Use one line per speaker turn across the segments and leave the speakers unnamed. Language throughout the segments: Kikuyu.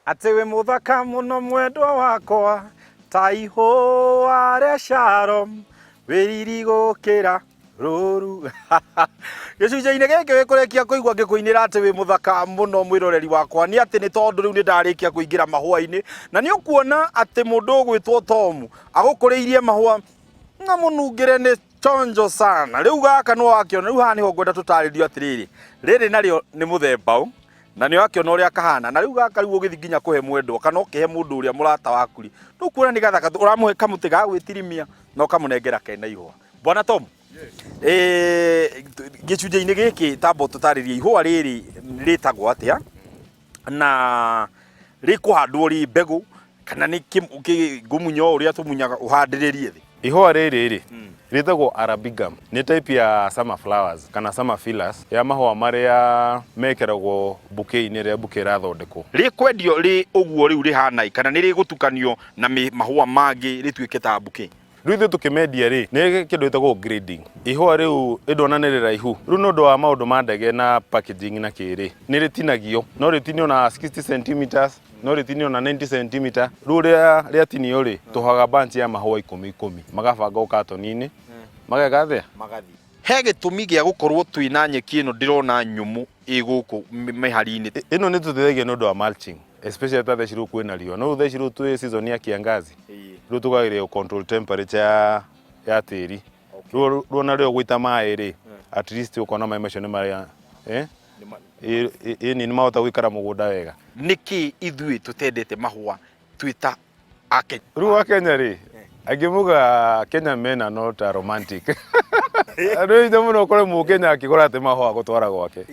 Atĩ wĩ mũthaka mũno mwendwa wakwa, ta ihũa rĩa Sharon, wĩ riri gũkĩra rũru. Gĩcunjĩ-inĩ gĩkĩ wĩ kũrĩkia kũigua ngĩkũinĩra atĩ wĩ mũthaka mũno mwĩroreri wakwa, nĩ atĩ nĩ tondũ rĩu nĩ ndarĩkia kũingĩra mahũa-inĩ, na nĩ ũkuona atĩ mũndũ ũgwĩtwo Tom agũkũrĩirie mahũa na mũnungĩre nĩ chonjo sana. Rĩu gaka nĩ wakĩona, rĩu haha nĩho ngwenda tũtarĩrio atĩrĩrĩ, rĩrĩ narĩo nĩ mũthemba ũ, na nĩ wakĩona ũrĩa kahana na rĩu gaka rĩu ũgĩthiĩ nginya kũhe mwendwa kana ũkĩhe mũndũ ũrĩa mũrata waku rĩ, ndũkuona nĩ gathaka, ũramũhe kamũtĩ ga gwĩtirimia na ũkamũnengera kena ihũa. Bwana Tom, gĩcunjĩ-inĩ gĩkĩ tamba ũtũtarĩrie ihũa rĩrĩ rĩtagwo atĩa na rĩkũhandwo rĩ mbegũ kana nĩ ngũmunya o ũrĩa tũmunyaga ũhandĩrĩrie thĩ?
Ihũa rĩrĩ rĩ, rĩtagwo Arabigum. Nĩ type ya summer flowers kana summer fillers ya mahũa marĩa mekĩragwo bouquet-inĩ rĩrĩa bouquet ĩrathondekwo.
Rĩkwendio rĩ ũguo rĩu rĩhana ĩ kana nĩ rĩgũtukanio na mahũa mangĩ rĩtuĩke ta bouquet?
Rĩu ithuĩ tũkĩmendia rĩ, nĩ kĩndũ gĩtagwo grading. Ihũa rĩu ĩndona nĩ rĩraihu. Rĩu nĩ ũndũ wa maũndũ ma ndege na packaging na kĩ rĩ, nĩ rĩtinagio. No rĩtinio na 60 centimeters, no rĩtinio na 90 centimeter. Rĩu rĩa rĩatinio rĩ, tũhaga bunch ya mahũa ikũmi ikũmi, magabangwo katoni-inĩ, mageka atĩa?
Magathiĩ. He gĩtũmi gĩa gũkorwo twĩna nyeki ĩno ndĩrona nyũmũ ĩ gũkũ mĩhari-inĩ.
Ĩno nĩ ĩtũteithagia nĩ ũndũ wa mulching, especially ta thaa ici rĩu kwĩna riũa. No rĩu thaa ici rĩu twĩ season ya kiangazi, rĩu tũkageria gũ control temperature ya tĩri. Rĩu ona rĩrĩa ũgũita maĩ rĩ, at least ũkona maĩ macio nĩ marĩa eh? Ĩni nĩ mahota gũikara mũgũnda wega.
Nĩkĩ ithuĩ tũtendete mahũa twĩ ta Akenya?
Rĩu Akenya rĩ, aingĩ muga Kenya men are not romantic. Rĩu hinya mũno ũkore mũkenya akĩgũra atĩ mahũa gũtwara gwake.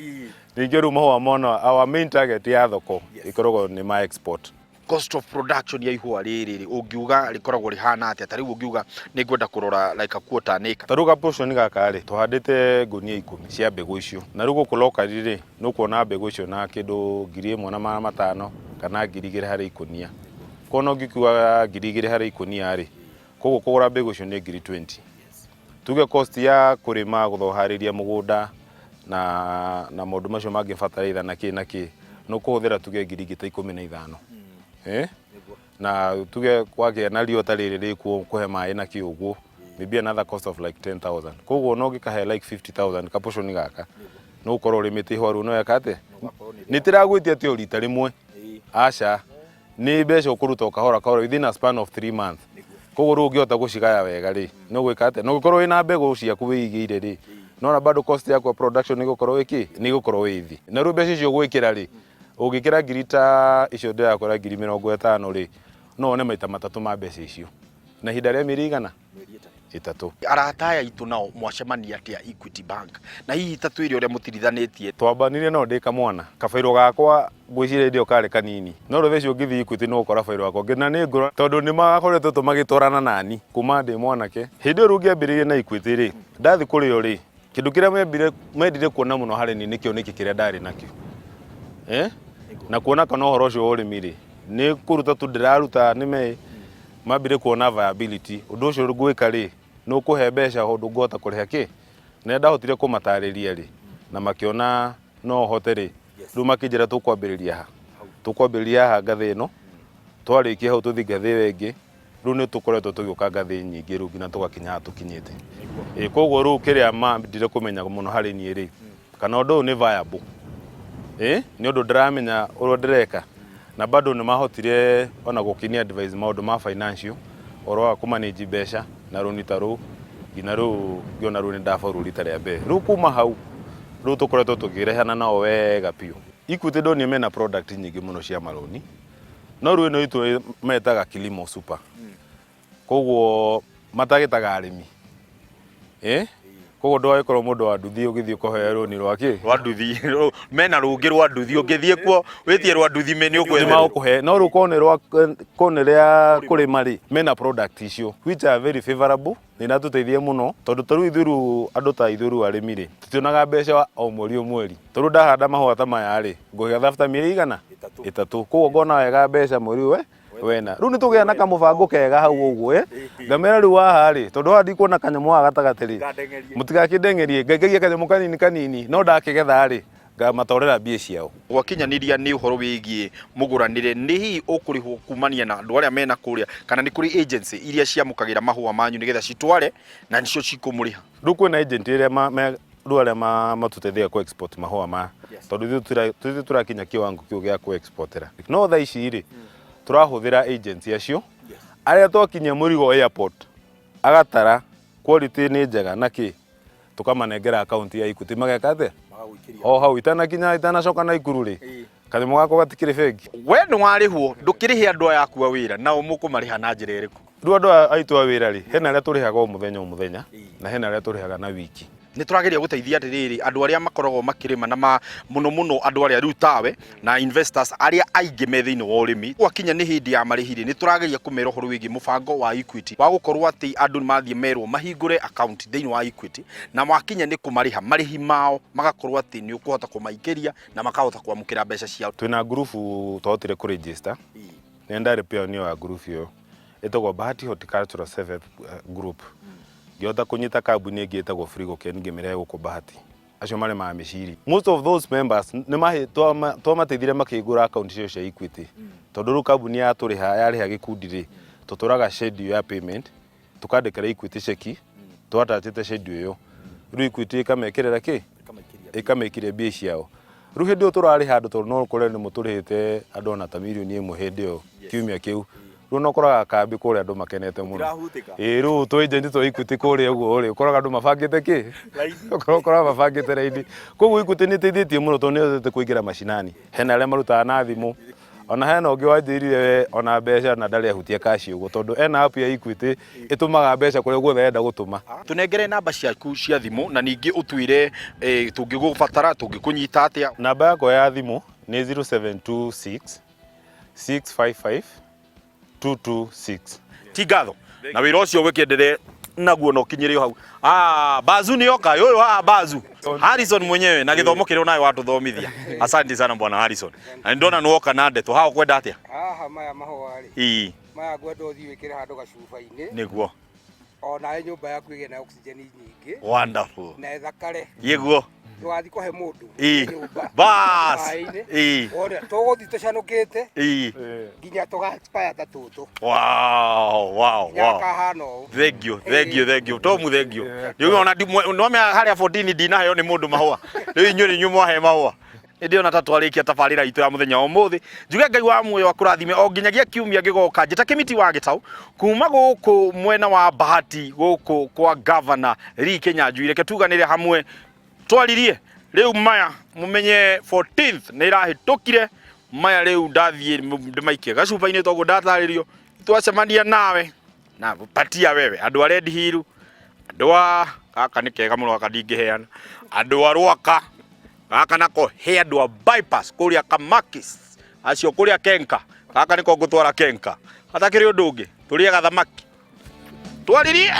Ningĩ rĩu mahũa mona our main target ya thoko ĩkoragwo nĩ ma export.
Cost of production ya ihũa rĩrĩ rĩ, ũngiuga rĩkoragwo rĩhana atĩa? Ta rĩu ũngiuga nĩ ngwenda kũrora like a quarter an acre.
Ta rĩu ga portion gaka rĩ, tũhandĩte ngũnia ikũmi cia mbegũ icio. Na rĩu gũkũ locally rĩ, nĩ ũkuona mbegũ icio na kĩndũ 1500 kana 2000 harĩ ikũnia. Koguo ona ũngĩkiuga 2000 harĩ ikũnia rĩ, koguo kũgũra mbegũ icio nĩ ngiri 20. Tuge cost ya kũrĩma, gũharĩria mũgũnda na na maũndũ macio mangĩ bataraitha na kĩ na kĩ, nĩ ũkũhũthĩra tuge ngiri ingĩ ta 15. Eh? Na tuge kwagĩa na riũa ta rĩrĩ rĩkuo kũhe maĩ na kĩ ũguo, maybe another cost of like 10,000. Koguo ona ũngĩkahe like 50,000 ka portion gaka, nĩ ũgũkorwo ũrĩmĩte ihũa rĩu no eka atĩa? Nĩ tĩragwĩtia atĩ o rita rĩmwe. Aca. Nĩ mbeca ũkũruta o kahora kahora within a span of 3 months. Koguo rĩu ũngĩhota gũcigaya wega rĩ, nĩ ũgwĩka atĩa? Na ũngĩkorwo wĩna mbegũ ciaku wĩigĩire rĩ, nona bado cost yaku ya production nĩ ĩgũkorwo ĩ kĩ? Nĩ ĩgũkorwo ĩ thĩ. Na rĩu mbeca icio ũgwĩkĩra rĩ, ũngĩkĩra ngiri ta icio ndĩrakwĩra ngiri 50 rĩ, no wone maita matatũ ma mbeca icio. Na ihinda rĩa mĩeri igana? Ĩtatũ.
Arata aya aitũ nao mwacemania atĩa Equity Bank? Na hihi ta twĩre ũrĩa mũtirithanĩtie.
Twambanire nao ndĩ kamwana. Kabairũ gakwa ngwĩciria hĩndĩ ĩyo karĩ kanini. No rĩu thaa ici ũngĩthiĩ Equity nĩ ũgũkora bairũ gakwa. Na nĩ ngũrũ tondũ nĩ makoretwo magĩtwarana nani kuma ndĩ mwanake. Hĩndĩ ĩyo rĩu ngĩambĩrĩria na Equity rĩ, ndathiĩ kũrĩ o rĩ, kĩndũ kĩrĩa mendire mendire kuona mũno harĩ niĩ nĩ kĩoneki kĩrĩa ndarĩ nakĩo. Eh? Na kuona kana ũhoro ũcio wa ũrĩmi rĩ, nĩ kũruta tu ndĩraruta nĩme mambire kuona viability. Ũndũ ũcio ngwĩka rĩ, nĩ ũkũhe mbeca ũndũ ngũhota kũrĩha kĩ? Na ndahotire kũmatarĩria rĩ, na makĩona no hote rĩ, rĩu makĩnjĩra tũkwambĩrĩria ha? Tũkwambĩrĩria haha ngathĩ ĩno, twarĩkia hau tũthiĩ ngathĩ ĩyo ĩngĩ, rĩu nĩ tũkoretwo tũgĩũka ngathĩ nyingĩ rĩu nginya tũgakinya haha tũkinyĩte. Ĩĩ koguo rĩu kĩrĩa mandire kũmenya mũno harĩ niĩ rĩ, kana ũndũ ũyũ nĩ viable. Ĩĩ nĩ ũndũ ndĩramenya ũrĩa ndĩreka. Na bado nĩ mahotire ona gũkĩni advise maũndũ ma financial, ũhoro wa kũ manage mbeca na rũni ta rũu, nginya rĩu ngĩona rĩu nĩ ndabaũrũ rita rĩa mbere. Rĩu kuma hau, rĩu tũkoretwo tũkĩrehana nao wega biũ. Equity ndonire mena product nyingĩ mũno cia marũni, no rĩu ĩno itũ metaga Kilimo Super. Koguo matagĩtaga arĩmi. Eh? Koguo ndũgagĩkorwo mũndũ wa nduthi ũgĩthiĩ ũkaheo rũni rwa kĩ?
Rwa nduthi. Mena rũngĩ rwa nduthi ũngĩthiĩ kuo wĩtie rwa nduthi nĩ ũkwetherwo.
Nĩ magũkũhe. No rĩu korwo nĩ rwa korwo nĩ rĩa kũrĩma rĩ, mena product icio which are very favorable na iratũteithia mũno tondũ ta rĩu ithuĩ rĩu andũ ta ithuĩ rĩu arĩmi rĩ, tũtionaga mbeca o mweri o mweri. Tondũ ndahanda mahũa ta maya rĩ, ngũgetha after mĩeri igana? Ĩtatũ. Koguo ngona wega mbeca mweri we wena. Rĩu nĩ tũgĩa na kamũbango kega hau ũguo ĩ. Ngamera rĩu haha rĩ, tondũ haha ndikuona kanyamũ haha gatagatĩ rĩ, mũtigakĩndengerie, ngaikagia kanyamũ kanini kanini, no ndakĩgetha rĩ, Ngamatwarĩra mbia ciao.
Gwakinyanĩria nĩ ũhoro wĩgiĩ mũgũranĩre, nĩ hihi ũkũrĩhwo kumania na andũ arĩa mena kũrĩa kana nĩ kũrĩ agency iria ciamũkagĩra mahũa manyu nĩgetha citware na nĩcio cikũmũrĩha?
Rĩu kwĩna agent ĩrĩa rĩu arĩa matũteithagia kũ export mahũa maya, tondũ ithuĩ tũrakinya kiwango kĩu gĩa kũ exportera. No thaa ici rĩ, tũrahũthĩra agents acio arĩa twakinyia mũrigo airport agatara quality nĩ njega na kĩ, tũkamanengera akaunti ya Equity mageka atĩa? O hau itanakinya itanacoka Naikuru rĩ, kanyamũ gakwa gatikĩrĩ bengi.
We nĩ warĩhwo, ndũkĩrĩhe andũ aya aku a wĩra, nao mũkũmarĩha na njĩra ĩrĩkũ?
Rĩu andũ aya aitũ a wĩra rĩ, hena arĩa tũrĩhaga o mũthenya o mũthenya na hena arĩa tũrĩhaga na wiki.
Nĩ tũrageria gũteithia atĩrĩrĩ andũ arĩa makoragwo makĩrĩma na ma, mũno mũno andũ arĩa rĩu tawe na investors arĩa aingĩ me thĩinĩ wa ũrĩmi. Gwakinya nĩ hĩndĩ ya marĩhi rĩ, nĩ tũrageria kũmera ũhoro wĩgiĩ mũbango wa Equity wa gũkorwo atĩ andũ nĩ mathiĩ merwo mahingũre account thĩinĩ wa Equity, na wakinya nĩ kũmarĩha marĩhi mao magakorwo atĩ nĩ ũkũhota kũmaingĩria na makahota kwamũkĩra mbeca ciao.
Twĩna ngurubu twahotire kũ register, nĩ ndarĩ pioneer wa ngurubu ĩyo, ĩtagwo Bahati Horticultural Self Help Group. Ngĩhota kũnyita kambuni ĩngĩ ĩtagwo Frigoken ngĩmĩrehe gũkũ Bahati. Acio marĩmaga mĩciri. Most of those members nĩ twamateithire makĩhingũra account ciao cia Equity. Tondũ rĩu kambuni yatũrĩha yarĩha gĩkundi rĩ, tũtũraga schedule ya payment, tũkandĩkĩra Equity ceki, tũatachĩte schedule ĩyo. Rĩu Equity ĩkamekĩrĩra kĩ? Ĩkamekĩria mbia ciao. Rĩu hĩndĩ ĩyo tũrarĩha andũ tondũ no ũkore nĩ mũtũrĩhĩte andũ ona ta mirioni ĩmwe hĩndĩ ĩyo kiumia kĩu. Rĩu no ũkoraga kambĩ kũrĩa andũ makenete mũno. Ĩĩ rĩu tũ agent twa Equity kũrĩa ũguo rĩ, ũkoraga andũ mabangĩte kĩ? Ũkoraga mabangĩte raini. Koguo Equity nĩ ĩteithĩtie mũno tondũ nĩ ĩhotete kũingĩra macinani. Hena arĩa marutaga na thimũ, ona hena ũngĩ wanjĩrire we ona mbeca na ndarĩ ahutia cash ũguo tondũ ena app ya Equity ĩtũmaga mbeca kũrĩa guothe arenda gũtũma.
Tũnengere namba ciaku cia thimũ na ningĩ ũtwĩre tũngĩgũbatara tũngĩkũnyita atĩa.
Namba yakwa ya thimũ nĩ 0726 655 226.
Ti ngatho na wĩra ũcio wĩkĩenderee naguo na ũkinyĩre o hau. Ah, Bazu nĩ oka ũyũ haha Bazu Harrison mwenyewe na gĩthomo kĩrĩa nawe watũthomithia. Asante sana bwana Harrison. Na nĩndona nĩ woka na ndeto haha ũkwenda atĩa?
Haha maya mahũa rĩ,
Ii,
maya ngwenda ũthiĩ wĩkĩre handũ gacuba-inĩ,
nĩguo.
Onawe nyũmba yaku ĩgĩe na oxygen nyingĩ
Wonderful.
Na ĩthakare.
Yĩguo.
Ndũgathiĩ kũhe mũndũ nyũmba
Bas.
hwaĩ-inĩ.
Ii.
Wone tũgũthiĩ tũcanũkĩte nginya tũga expire ta tũtũ. Nginya gakahana ũũ.
Thank you, thank you, thank you. Tomu, thank you. Rĩu ona nĩwamenya harĩa 14 ndinaheo nĩ mũndũ mahũa. Rĩu inyuĩ nĩ inyuĩ mwahe mahũa. Ndĩrona ta twarĩkia tabarĩra itũ ya mũthenya wa ũmũthĩ. Njuge Ngai wa muoyo akũrathime o nginyagia kiumia gĩgoka. Njĩta Kĩmiti wa Gĩtaũ kuma gũkũ mwena wa Bahati gũkũ kwa Governor Lee Kinyanjui. Reke tuganĩre hamwe twaririe rĩu maya mũmenye 14th nĩ ĩrahĩtũkire maya rĩu ndathiĩ ndĩmaikie gacuba-inĩ toguo ndatarĩrio. Twacemania nawe na patia wewe andũ a Red Hill, andũ a gaka nĩ kega mũno gaka ndingĩheana, andũ a Rwaka gaka nako he andũ a bypass kũrĩa Kamakis acio kũrĩa Kenka gaka nĩko ngũtwara Kenka hatakĩrĩ ũndũ ũngĩ tũrĩaga thamaki twaririe.